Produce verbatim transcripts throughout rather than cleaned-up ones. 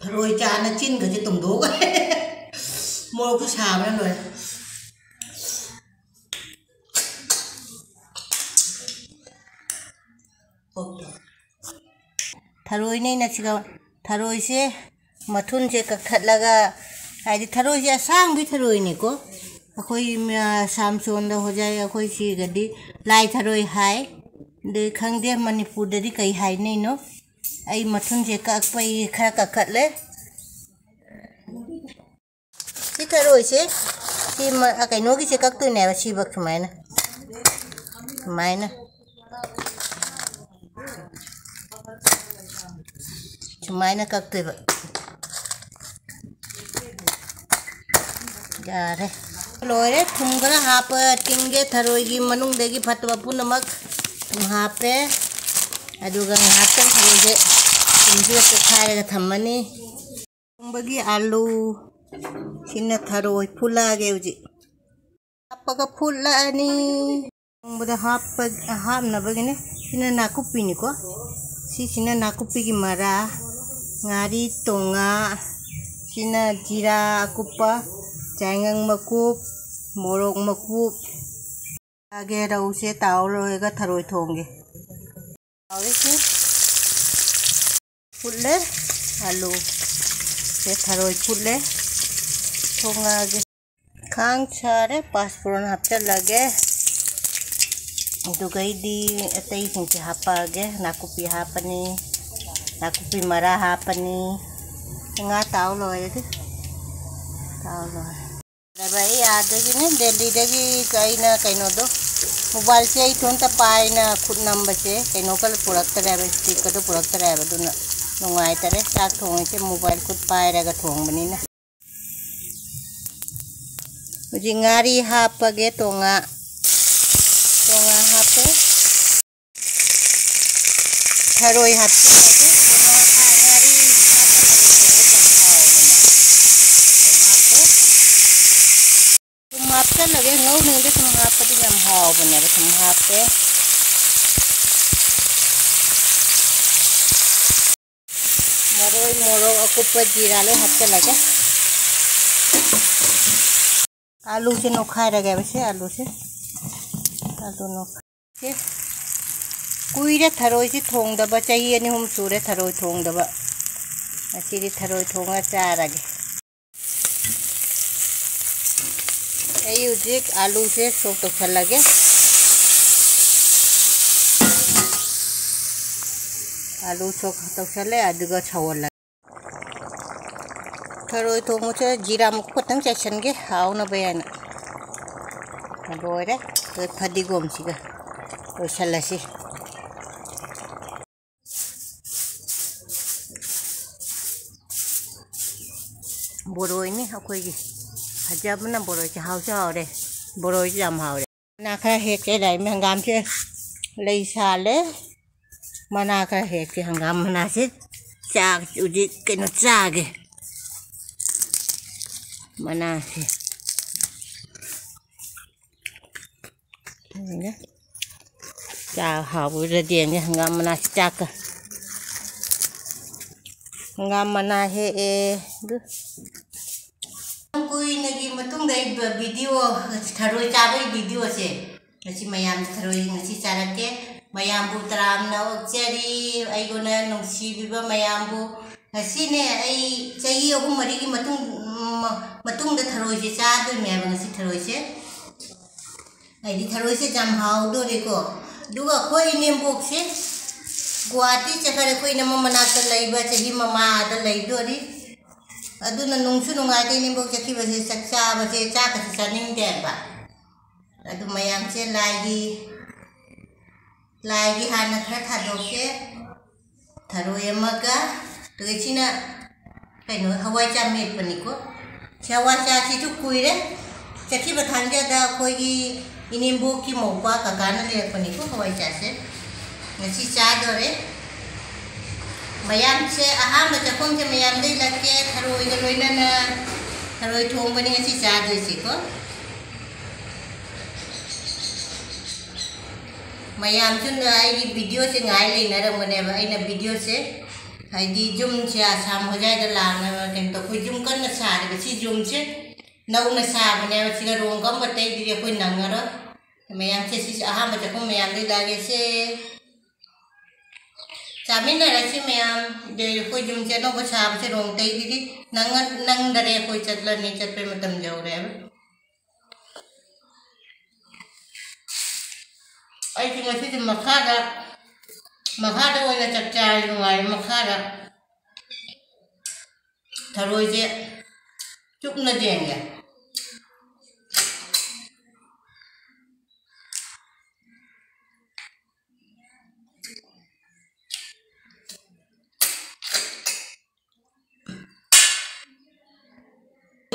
ꯊꯔꯣꯏ ꯆꯥꯅ ꯆꯤꯟꯒꯁꯦ ꯇꯨꯝꯗꯣꯛꯈ꯭ꯔꯦ꯫ ꯃꯣꯔꯣꯛꯁꯨ ꯁꯥꯕꯅ ꯂꯣꯏꯔꯦ꯫ ꯊꯔꯣꯏꯅꯦ ꯑꯩꯅ ꯁꯤꯒ, ꯊꯔꯣꯏꯁꯦ ꯃꯊꯨꯟꯁꯦ ꯀꯛꯊꯠꯂꯒ, ꯍꯥꯏꯗꯤ ꯊꯔꯣꯏꯁꯦ ꯑꯁꯥꯡꯕꯤ ꯊꯔꯣꯏꯅꯤꯀꯣ꯫ ꯑꯩꯈꯣꯏ, ꯑ, ꯁꯥꯝꯁꯣꯟꯗ ꯍꯣꯖꯥꯏ, ꯑꯩꯈꯣꯏ ꯁꯤꯒꯗꯤ ꯂꯥꯏ ꯊꯔꯣꯏ ꯍꯥꯏ꯫ ꯑꯗꯨ ꯈꯪꯗꯦ ꯃꯅꯤꯄꯨꯔꯗꯗꯤ ꯀꯩ ꯍꯥꯏꯅꯩꯅꯣ꯫ ꯑꯩ ꯃꯊꯨꯟꯁꯦ ꯀꯛꯄꯩ ꯈꯔ ꯀꯛꯈꯠꯂꯦ꯫ ꯁꯤ ꯊꯔꯣꯏꯁꯦ, ꯁꯤ ꯃ-, ꯑ, ꯀꯩꯅꯣꯒꯤꯁꯦ ꯀꯛꯇꯣꯏꯅꯦꯕ, ꯁꯤꯕꯛ ꯁꯨꯃꯥꯏꯅ꯫ ꯁꯨꯃꯥꯏꯅ꯫ ꯁꯨꯃꯥꯏꯅ ꯀꯛꯇꯣꯏꯕ꯫ ꯌꯥꯔꯦ꯫ ꯂꯣꯏꯔꯦ꯫ ꯊꯨꯝ ꯈꯔ ꯍꯥꯞꯄ ꯇꯤꯡꯒꯦ꯫ ꯊꯔꯣꯏꯒꯤ ꯃꯅꯨꯡꯗꯒꯤ ꯐꯠꯇꯕ ꯄꯨꯝꯅꯃꯛ ꯊꯨꯝ ꯍꯥꯞꯄꯦ꯫ ꯑꯗꯨꯒ ꯉꯥꯏꯍꯥꯛꯇꯪ ꯊꯔꯣꯏꯁꯦ ꯊꯨꯝꯁꯤꯒ ꯇꯣꯠꯈꯥꯏꯔꯒ ꯊꯝꯃꯅꯤ꯫ ꯊꯣꯡꯕꯒꯤ ꯑꯥꯂꯨ꯫ ꯁꯤꯅ ꯊꯔꯣꯏ ꯐꯨꯠꯂꯛꯑꯒꯦ ꯍꯧꯖꯤꯛ꯫ ꯍꯥꯞꯄꯒ ꯐꯨꯠꯂꯛꯑꯅꯤ꯫ ꯊꯣꯡꯕꯗ ꯍꯥꯞꯄ-, ꯍꯥꯞꯅꯕꯒꯤꯅꯦ꯫ ꯁꯤꯅ ꯅꯥꯀꯨꯞꯄꯤꯅꯤꯀꯣ꯫ ꯁꯤꯁꯤꯅ ꯅꯥꯀꯨꯞꯄꯤꯒꯤ ꯃꯔꯥ, ꯉꯥꯔꯤ, ꯇꯣꯉꯥ, ꯁꯤꯅ ꯖꯤꯔꯥ ꯑꯀꯨꯞꯄ, ꯆꯥꯏꯉꯪ ꯃꯀꯨꯞ, ꯃꯣꯔꯣꯛ ꯃꯀꯨꯞ꯫ ꯆꯥꯒꯦ꯫ ꯔꯧꯁꯦ ꯇꯥꯎ ꯂꯣꯏꯔꯒ ꯊꯔꯣꯏ ꯊꯣꯡꯒꯦ꯫ ꯇꯥꯎꯔꯤꯁꯦ ꯐꯨꯠꯂꯦ꯫ ꯑꯂꯨ ꯁꯦ ꯊꯔꯣꯏ ꯐꯨꯠꯂꯦ꯫ ꯊꯣꯡꯉꯛꯑꯒꯦ꯫ ꯈꯥꯡ ꯁꯥꯔꯦ꯫ ꯄꯥꯁꯄꯣꯔꯟ ꯍꯥꯞꯆꯤꯜꯂꯒꯦ꯫ ꯑꯗꯨꯒꯩꯗꯤ ꯑꯇꯩꯁꯤꯡꯁꯦ ꯍꯥꯞꯄꯛꯑꯒꯦ꯫ ꯅꯥꯀꯨꯞꯄꯤ ꯍꯥꯞꯄꯅꯤ꯫ ꯅꯥꯀꯨꯞꯄꯤ ꯃꯔꯥ ꯍꯥꯞꯄꯅꯤ꯫ ꯉꯥ ꯇꯥꯎ ꯂꯣꯏꯔꯦ꯫ ꯇꯥꯎ ꯂꯣꯏꯔꯦ꯫ ꯑꯩ ꯑꯥꯗꯒꯤꯅꯦ, ꯗꯦꯜꯂꯤꯗꯒꯤ ꯑꯩꯅ ꯀꯩꯅꯣꯗꯣ, ꯃꯣꯕꯥꯏꯜꯁꯦ ꯑꯩ ꯏꯇꯣꯝꯇ ꯄꯥꯏꯅ ꯈꯨꯠ ꯅꯝꯕꯁꯦ ꯀꯩꯅꯣꯒ ꯄꯨꯔꯛꯇꯔꯦꯕ, ꯏꯁꯇꯤꯛꯀꯗꯣ ꯄꯨꯔꯛꯇꯔꯦꯕ꯫ ꯑꯗꯨꯅ ꯅꯨꯡꯉꯥꯏꯇꯔꯦ꯫ ꯆꯥꯛ ꯊꯣꯡꯉꯤꯁꯦ ꯃꯣꯕꯥꯏꯜ ꯈꯨꯠ ꯄꯥꯏꯔꯒ ꯊꯣꯡꯕꯅꯤꯅ꯫ ꯍꯧꯖꯤꯛ ꯉꯥꯔꯤ ꯍꯥꯞꯄꯒꯦ꯫ ꯇꯣꯉꯥ, ꯇꯣꯉꯥ ꯍꯥꯞꯄꯦ꯫ ꯊꯔꯣꯏ ꯍꯥꯞꯆꯤꯜꯂꯒꯦ꯫ ꯉꯥꯔꯤ ꯍꯥꯞꯄ ꯊꯔꯣꯏ ꯊꯣꯡꯕ ꯌꯥꯝ ꯍꯥꯎꯕꯅꯦ꯫ ꯊꯨꯝ ꯍꯥꯞꯄꯦ꯫ ꯊꯨꯝ ꯍꯥꯞꯆꯜꯂꯒꯦ꯫ ꯉꯧꯔꯤꯉꯩꯗ ꯊꯨꯝ ꯍꯥꯞꯄꯗꯤ ꯌꯥꯝ ꯍꯥꯎꯕꯅꯦꯕ꯫ ꯊꯨꯝ ꯍꯥꯞꯄꯦ꯫ ꯃꯔꯣꯏ, ꯃꯣꯔꯣꯛ ꯑꯀꯨꯞꯄ, ꯖꯤꯔꯥ ꯂꯣꯏ ꯍꯥꯞꯆꯤꯜꯂꯒꯦ꯫ ꯑꯥꯂꯨꯁꯦ ꯅꯣꯛꯈꯥꯏꯔꯒꯦꯕ, ꯁꯤ ꯑꯥꯂꯨꯁꯦ꯫ ꯑꯥꯂꯨ ꯅꯣꯛꯈꯥꯏ-, ꯁꯤ ꯀꯨꯏꯔꯦ ꯊꯔꯣꯏꯁꯤ ꯊꯣꯡꯗꯕ, ꯆꯍꯤ ꯑꯅꯤ ꯑꯍꯨꯝ ꯁꯨꯔꯦ ꯊꯔꯣꯏ ꯊꯣꯡꯗꯕ꯫ ꯉꯁꯤꯗꯤ ꯊꯔꯣꯏ ꯊꯣꯡꯉ ꯆꯥꯔꯒꯦ꯫ ꯑꯩ ꯍꯧꯖꯤꯛ ꯑꯥꯂꯨꯁꯦ ꯁꯣꯛ ꯇꯧꯁꯜꯂꯒꯦ꯫ ꯑꯥꯂꯨ ꯁꯣꯛ ꯇꯧꯁꯜꯂꯦ, ꯑꯗꯨꯒ ꯁꯧꯍꯜꯂꯒꯦ꯫ ꯊꯔꯣꯏ ꯊꯣꯡꯕꯁꯦ ꯖꯤꯔꯥ ꯃꯀꯨꯞ ꯈꯛꯇꯪ ꯆꯥꯏꯁꯟꯒꯦ, ꯍꯥꯎꯅꯕ ꯍꯥꯏꯅ꯫ ꯂꯣꯏꯔꯦ꯫ ꯑꯗꯨ ꯐꯗꯤꯒꯣꯝꯁꯤꯒ ꯂꯣꯏꯁꯜꯂꯁꯤ꯫ ꯕꯣꯔꯣꯏꯅꯤ ꯑꯩꯈꯣꯏꯒꯤ꯫ ꯐꯖꯕꯅ ꯕꯣꯔꯣꯏꯁꯦ ꯍꯥꯎꯁꯨ ꯍꯥꯎꯔꯦ꯫ ꯕꯣꯔꯣꯏꯁꯦ ꯌꯥꯝ ꯍꯥꯎꯔꯦ꯫ ꯃꯅꯥ ꯈꯔ ꯍꯦꯛꯀꯦ ꯂꯥꯛꯏ, ꯍꯪꯒꯥꯝꯁꯦ ꯂꯩ ꯁꯥꯠꯂꯦ꯫ ꯃꯅꯥ ꯈꯔ ꯍꯦꯛꯀꯦ, ꯍꯪꯒꯥꯝ ꯃꯅꯥꯁꯦ ꯆꯥꯛ ꯍꯧꯖꯤꯛ ꯀꯩꯅꯣ ꯆꯥꯒꯦ꯫ ꯃꯅꯥꯁꯦ꯫ ꯆꯥꯛ ꯍꯥꯎꯕꯗꯗꯤ ꯌꯦꯡꯉꯦ, ꯍꯪꯒꯥꯝ ꯃꯅꯥꯁꯤ ꯆꯥꯛꯀ꯫ ꯍꯪꯒꯥꯝ ꯃꯅꯥ ꯍꯦꯛꯑꯦ꯫ ꯑꯗꯨ ꯀꯨꯏꯅꯒꯤ ꯃꯇꯨꯡꯗ ꯑꯩ ꯚꯤꯗꯤꯑꯣ, ꯊꯔꯣꯏ ꯆꯥꯕꯒꯤ ꯚꯤꯗꯤꯑꯣꯁꯦ ꯉꯁꯤ ꯃꯌꯥꯝ ꯊꯔꯣꯏ ꯉꯁꯤ ꯆꯥꯔꯛꯀꯦ꯫ ꯃꯌꯥꯝꯕꯨ ꯇꯔꯥꯝꯅ ꯑꯣꯛꯆꯔꯤ, ꯑꯩꯉꯣꯟꯗ ꯅꯨꯡꯁꯤꯕꯤꯕ ꯃꯌꯥꯝꯕꯨ꯫ ꯉꯁꯤꯅꯦ ꯑꯩ ꯆꯍꯤ ꯑꯍꯨꯝ ꯃꯔꯤꯒꯤ ꯃꯇꯨꯡ, ꯃꯇꯨꯡꯗ ꯊꯔꯣꯏꯁꯦ ꯆꯥꯗꯣꯏꯅꯦꯕ, ꯉꯁꯤ ꯊꯔꯣꯏꯁꯦ꯫ ꯍꯥꯏꯗꯤ ꯊꯔꯣꯏꯁꯦ ꯌꯥꯝ ꯍꯥꯎꯗꯣꯔꯦꯀꯣ꯫ ꯑꯗꯨꯒ ꯑꯩꯈꯣꯏ ꯏꯅꯦꯝꯕꯣꯛꯁꯦ ꯒꯨꯋꯥꯍꯥꯇꯤ ꯆꯠꯈ꯭ꯔꯦ, ꯑꯩꯈꯣꯏ ꯏꯅꯝꯃ ꯃꯅꯥꯛꯇ ꯂꯩꯕ, ꯆꯍꯤ ꯃꯃꯥꯗ ꯂꯩꯗꯣꯔꯤ꯫ ꯑꯗꯨꯅ ꯅꯨꯡꯁꯨ ꯅꯨꯡꯉꯥꯏꯇꯦ ꯏꯅꯦꯝꯕꯣꯛ ꯆꯠꯈꯤꯕꯁꯦ, ꯆꯥꯛ ꯆꯥꯕꯁꯦ ꯆꯥꯛꯀꯁꯦ ꯆꯥꯅꯤꯡꯗꯦꯕ꯫ ꯑꯗꯨ ꯃꯌꯥꯝꯁꯦ ꯂꯥꯏꯒꯤ, ꯂꯥꯏꯒꯤ ꯍꯥꯟꯅ ꯈꯔ ꯊꯥꯗꯣꯛꯀꯦ꯫ ꯊꯔꯣꯏ ꯑꯃꯒ, ꯑꯗꯨꯒ ꯁꯤꯅ ꯀꯩꯅꯣ, ꯍꯋꯥꯏꯖꯥꯔ ꯃꯦꯠꯄꯅꯤꯀꯣ꯫ ꯁꯤ ꯍꯋꯥꯏꯖꯥꯔꯁꯤꯁꯨ ꯀꯨꯏꯔꯦ, ꯆꯠꯈꯤꯕ ꯊꯥꯡꯖꯗ ꯑꯩꯈꯣꯏꯒꯤ ꯏꯅꯦꯝꯕꯣꯛꯀꯤ ꯃꯧꯄ꯭ꯋꯥ ꯀꯀꯥꯅ ꯂꯩꯔꯛꯄꯅꯤꯀꯣ ꯍꯋꯥꯏꯖꯥꯔꯁꯦ꯫ ꯉꯁꯤ ꯆꯥꯗꯣꯔꯦ꯫ ꯃꯌꯥꯝꯁꯦ ꯑꯍꯥꯟꯕ ꯆꯥꯛꯈꯨꯝꯁꯦ ꯃꯌꯥꯝꯗ ꯏꯜꯂꯛꯀꯦ, ꯊꯔꯣꯏꯒ ꯂꯣꯏꯅꯅ ꯊꯔꯣꯏ ꯊꯣꯡꯕꯅꯤ ꯉꯁꯤ ꯆꯥꯗꯣꯏꯁꯤꯀꯣ꯫ ꯃꯌꯥꯝꯁꯨ ꯑꯩꯒꯤ ꯚꯤꯗꯤꯑꯣꯁꯦ ꯉꯥꯏ ꯂꯩꯅꯔꯝꯒꯅꯦꯕ꯫ ꯑꯩꯅ ꯚꯤꯗꯤꯑꯣꯁꯦ ꯍꯥꯏꯗꯤ ꯌꯨꯝꯁꯦ ꯑꯁꯥꯝ ꯍꯣꯖꯥꯏꯗ ꯂꯥꯛꯅꯕ ꯀꯩꯅꯣ ꯇꯧ-, ꯑꯩꯈꯣꯏ ꯌꯨꯝ ꯀꯟꯅ ꯁꯥꯔꯤꯕ꯫ ꯁꯤ ꯌꯨꯝꯁꯦ ꯅꯧꯅ ꯁꯥꯕꯅꯦꯕ, ꯁꯤꯒ ꯔꯣꯡ ꯀꯝꯕ ꯇꯩꯗ꯭ꯔꯗꯤ ꯑꯩꯈꯣꯏ ꯅꯪꯉꯔꯣꯏ꯫ ꯃꯌꯥꯝꯁꯦ ꯁꯤꯁꯦ ꯑꯍꯥꯟꯕ ꯆꯠꯄ ꯃꯌꯥꯝꯗ ꯂꯥꯛꯑꯒꯦꯁꯦ꯫ ꯆꯥꯃꯤꯟꯅꯔꯁꯤ ꯃꯌꯥꯝ꯫ ꯑꯗꯩ ꯑꯩꯈꯣꯏ ꯌꯨꯝꯁꯦ ꯑꯅꯧꯕ ꯁꯥꯕꯁꯦ ꯔꯣꯡ ꯇꯩꯗ꯭ꯔꯗꯤ ꯅꯪꯉ-, ꯅꯪꯗꯔꯦ, ꯑꯩꯈꯣꯏ ꯆꯠꯂꯅꯤ, ꯆꯠꯄꯩ ꯃꯇꯝ ꯌꯧꯔꯦꯕ꯫ ꯑꯩꯁꯨ ꯉꯁꯤꯗꯤ ꯃꯈꯥꯗ, ꯃꯈꯥꯗ ꯑꯣꯏꯅ ꯆꯥꯛ ꯆꯥꯔꯦ, ꯅꯨꯡꯉꯥꯏꯔꯦ ꯃꯈꯥꯗ꯫ ꯊꯔꯣꯏꯁꯦ ꯆꯨꯞꯅ ꯌꯦꯡꯒꯦ꯫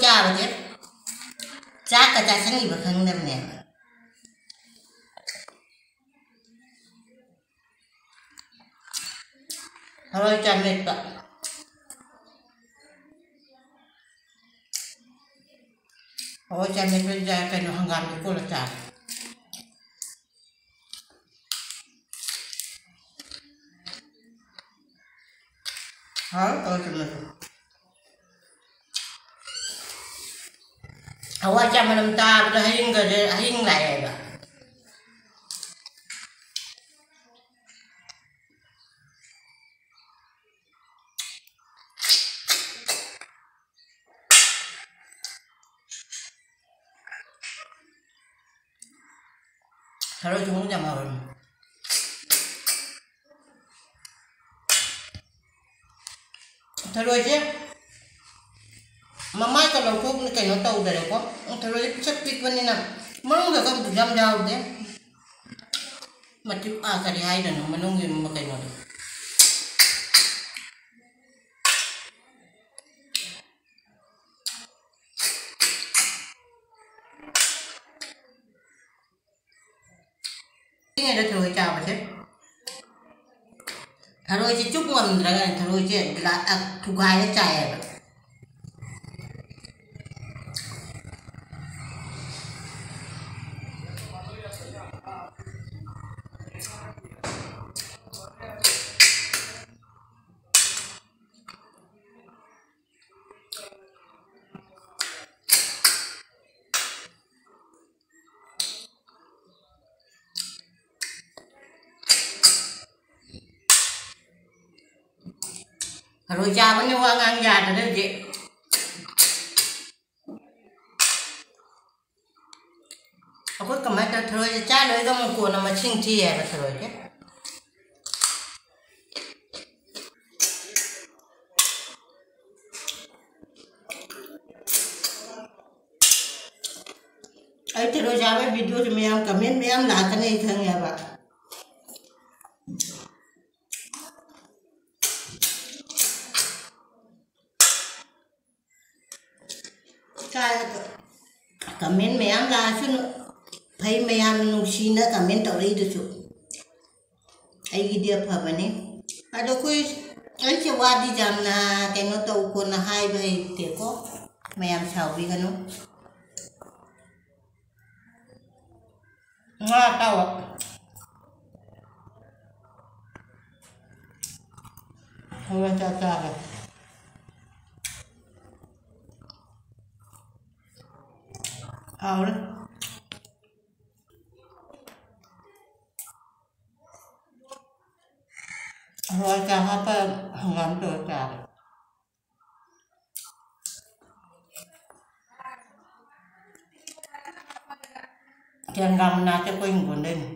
ꯆꯥꯕꯁꯦ ꯆꯥꯛꯀ ꯆꯥꯁꯤꯟꯈꯤꯕ ꯈꯪꯗꯕꯅꯦꯕ꯫ ꯍꯋꯥꯏ ꯆꯥꯃꯦꯠꯄ꯫ ꯍꯋꯥꯏ ꯆꯥꯃꯦꯠꯄ ꯆꯥ-, ꯀꯩꯅꯣ, ꯍꯪꯒꯥꯝꯗꯣ ꯀꯣꯠꯂ ꯆꯥꯔꯦ꯫ ꯍꯥꯎ, ꯍꯋꯥꯏ ꯆꯥꯃꯦꯠꯄ꯫ ꯍꯋꯥꯏ ꯆꯥ ꯃꯅꯝ ꯇꯥꯕꯗ ꯍꯌꯤꯡꯒꯁꯦ, ꯍꯌꯤꯡ ꯂꯥꯛꯑꯦꯕ꯫ ꯊꯔꯣꯏ ꯊꯣꯡꯕ ꯌꯥꯝ ꯍꯥꯎꯔꯝꯃꯤ꯫ ꯊꯔꯣꯏꯁꯦ ꯃꯃꯥꯏꯒ ꯂꯧꯊꯣꯛꯅ ꯀꯩꯅꯣ ꯇꯧꯗꯔꯦꯀꯣ꯫ ꯊꯔꯣꯏꯁꯦ ꯄꯤꯁꯛ ꯄꯤꯛꯄꯅꯤꯅ ꯃꯅꯨꯡꯗ ꯀꯝꯕꯁꯨ ꯌꯥꯝ ꯌꯥꯎꯗꯦ꯫ ꯃꯇꯤꯛ, ꯑꯥ, ꯀꯔꯤ ꯍꯥꯏꯗꯣꯏꯅꯣ, ꯃꯅꯨꯡꯒꯤ ꯀꯩꯅꯣꯗꯣ꯫ ꯊꯔꯣꯏ ꯆꯥꯕꯁꯦ, ꯊꯔꯣꯏꯁꯦ ꯆꯨꯞ ꯉꯝꯗ꯭ꯔꯒꯅꯦ, ꯊꯔꯣꯏꯁꯦ ꯂꯥ-, ꯑ, ꯊꯨꯒꯥꯏꯔ ꯆꯥꯏꯌꯦꯕ꯫ ꯊꯔꯣꯏ ꯆꯥꯕꯅꯤ ꯋꯥ ꯉꯥꯡ ꯌꯥꯗ꯭ꯔꯦ ꯍꯧꯖꯤꯛ꯫ ꯑꯩꯈꯣꯏ ꯀꯃꯥꯏꯅ ꯇꯧ-, ꯊꯔꯣꯏꯁꯦ ꯆꯥ ꯂꯣꯏꯒ ꯑꯃꯨꯛ ꯀꯣꯟꯅ ꯃꯁꯤꯡ ꯊꯤ ꯍꯥꯏꯕ ꯊꯔꯣꯏꯁꯦ꯫ ꯑꯩ ꯊꯔꯣꯏ ꯆꯥꯕꯒꯤ videoꯁꯦ ꯃꯌꯥꯝ comment ꯃꯌꯥꯝ ꯂꯥꯛꯀꯅꯤ ꯑꯩ ꯈꯪꯉꯦꯕ꯫ ꯀꯥꯏ-, comment ꯃꯌꯥꯝ ꯂꯥꯛꯑꯁꯨ ꯐꯩ, ꯃꯌꯥꯝ ꯅꯨꯡꯁꯤꯅ comment ꯇꯧꯔꯛꯏꯗꯨꯁꯨ꯫ ꯑꯩꯒꯤꯗꯤ ꯑꯐꯕꯅꯤ꯫ ꯑꯗꯣ ꯑꯩꯈꯣꯏ, ꯑꯩꯁꯦ ꯋꯥꯗꯤ ꯌꯥꯝꯅ ꯀꯩꯅꯣ ꯇꯧ ꯈꯣꯠꯅ ꯍꯥꯏꯕ ꯍꯩꯇꯦꯀꯣ, ꯃꯌꯥꯝ ꯁꯥꯎꯕꯤꯒꯅꯨ꯫ ꯉꯥ ꯑꯇꯥꯎꯕ꯫ ꯍꯣꯔꯦꯟ ꯆꯥꯛ ꯆꯥꯒꯦ꯫ ꯍꯥꯎꯔꯦ꯫ ꯍꯋꯥꯏꯖꯥꯔ ꯍꯥꯞꯄ ꯍꯪꯒꯥꯝ ꯇꯧꯔ ꯆꯥꯔꯦ꯫ ꯍꯪꯒꯥꯝ ꯃꯅꯥꯁꯦ ꯑꯩꯈꯣꯏ ꯍꯤꯡꯒꯣꯜꯗꯩꯅꯦ꯫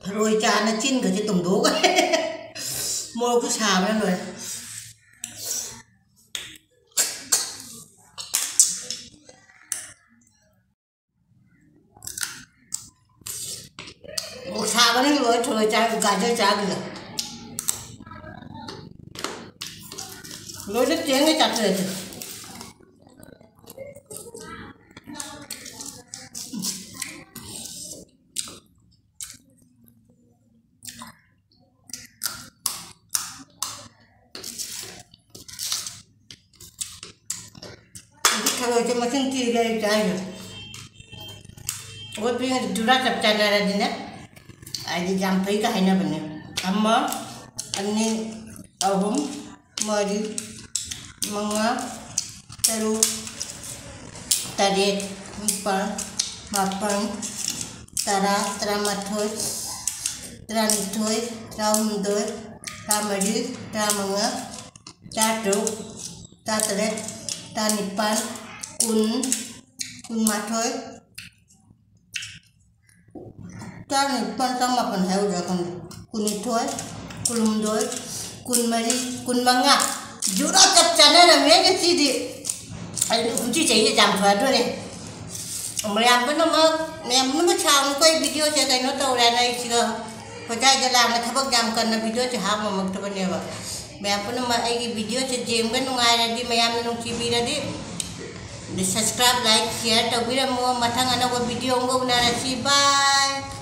ꯊꯔꯣꯏ ꯆꯥꯅ ꯆꯤꯟꯒꯁꯦ ꯇꯨꯝꯗꯣꯛꯈ꯭ꯔꯦ꯫ ꯃꯣꯔꯣꯛꯁꯨ ꯁꯥꯕꯅ ꯂꯣꯏꯔꯦ꯫ ꯃꯣꯔꯣꯛ ꯁꯥꯕꯅ ꯂꯣꯏꯔꯦ꯫ ꯊꯔꯣꯏ ꯆꯥ, ꯒꯥꯖꯔ ꯆꯥꯕꯤꯒ ꯂꯣꯏꯅ ꯇꯦꯡꯉꯦ ꯆꯥꯊꯣꯛꯑꯦ꯫ ꯍꯧꯖꯤꯛ ꯊꯔꯣꯏꯁꯦ ꯃꯁꯤꯡ ꯊꯤꯔꯒ ꯑꯩ ꯆꯥꯏꯁꯦ꯫ ꯑꯣꯠꯄꯤꯅ ꯖꯨꯔꯥ ꯆꯞ ꯆꯥꯟꯅꯔꯗꯤꯅꯦ, ꯍꯥꯏꯗꯤ ꯌꯥꯝ ꯐꯩꯒ ꯍꯥꯏꯅꯕꯅꯦ꯫ ꯑꯃ, ꯑꯅꯤ, ꯑꯍꯨꯝ, ꯃꯔꯤ, ꯃꯉꯥ, ꯇꯔꯨꯛ, ꯇꯔꯦꯠ, ꯅꯤꯄꯥꯜ, ꯃꯥꯄꯜ, ꯇꯔꯥ, ꯇꯔꯥꯃꯥꯊꯣꯏ, ꯇꯔꯥꯅꯤꯊꯣꯏ, ꯇꯔꯥꯍꯨꯝꯗꯣꯏ, ꯇꯔꯥꯃꯔꯤ, ꯇꯔꯥꯃꯉꯥ, ꯇꯔꯥꯇꯔꯨꯛ, ꯇꯔꯥꯇꯔꯦꯠ, ꯇꯔꯥꯅꯤꯄꯥꯜ, ꯀꯨꯟ, ꯀꯨꯟꯃꯥꯊꯣꯏ, ꯇꯔꯥꯅꯤꯄꯥꯜ, ꯇꯔꯥꯃꯥꯄꯜ ꯍꯥꯏꯍꯧꯗ꯭ꯔꯥ ꯈꯪꯗꯦ꯫ ꯀꯨꯟꯅꯤꯊꯣꯏ, ꯀꯨꯟꯍꯨꯝꯗꯣꯏ, ꯀꯨꯟꯃꯔꯤ, ꯀꯨꯟꯃꯉꯥ꯫ ꯖꯨꯔꯥ ꯆꯞ ꯆꯥꯟꯅꯔꯝꯃꯦ ꯉꯁꯤꯗꯤ꯫ ꯑꯩ ꯀꯨꯝꯁꯤ ꯆꯍꯤꯁꯦ ꯌꯥꯝ ꯐꯗꯣꯔꯦ꯫ ꯃꯌꯥꯝ ꯄꯨꯝꯅꯃꯛ, ꯃꯌꯥꯝ ꯄꯨꯝꯅꯃꯛ ꯁꯥꯎꯅꯨꯀꯣ, ꯑꯩ ꯚꯤꯗꯤꯑꯣꯁꯦ ꯀꯩꯅꯣ ꯇꯧꯔꯦꯅ ꯑꯩꯁꯤꯒ ꯍꯣꯖꯥꯏꯗ ꯂꯥꯡꯅ ꯊꯕꯛ ꯌꯥꯝ ꯀꯟꯅ ꯚꯤꯗꯤꯑꯣꯁꯦ ꯍꯥꯞ ꯉꯝꯃꯛꯇꯕꯅꯦꯕ꯫ ꯃꯌꯥꯝ ꯄꯨꯝꯅꯃꯛ ꯑꯩꯒꯤ ꯚꯤꯗꯤꯑꯣꯁꯦ ꯌꯦꯡꯕ ꯅꯨꯡꯉꯥꯏꯔꯗꯤ, ꯃꯌꯥꯝꯅ ꯅꯨꯡꯁꯤꯕꯤꯔꯗꯤ, subscribe, like, share ꯇꯧꯕꯤꯔꯝꯃꯣ꯫ ꯃꯊꯪ ꯑꯅꯧꯕ ꯚꯤꯗꯤꯑꯣ ꯑꯃꯒ ꯎꯅꯔꯁꯤ꯫ Bye꯫